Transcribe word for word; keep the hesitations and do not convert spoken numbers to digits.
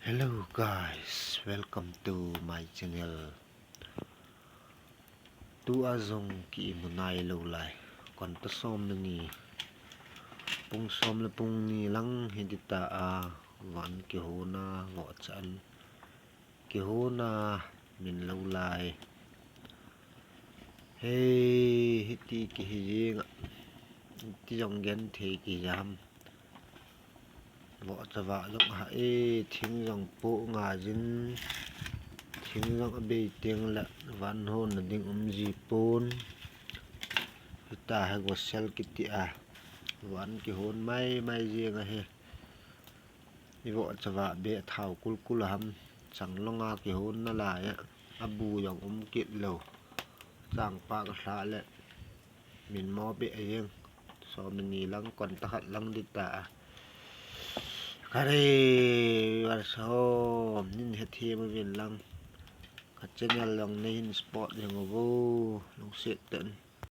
Hello guys, welcome to my channel. Tua jong ki imu nailou lai. Konta som le ni. Pung som le pung ni lang hiti ta a, van kihona, vohcha an kihona, min lou lai. Hei, hiti kihi jeng a. Hiti jong genthei kihi jam. Vohcha vah jong ha e, thing jong poh nga jin, thing jong abei teng le van hon na ding um ji pon. Hita hi gosel kiti a, van kihon mai mai jeng ahi. I vohcha vah beh thao kulkul a ham, chang long a kihon nalai a, abu jong um kit lou. Chang pa ka hla le. Min mo beh a jeng. Som le ni lang konta khat lang dita. Kare, viewers ho, nin hethem uvin lang. Ka channel jong neihin support jeng uvo. Lungset tah in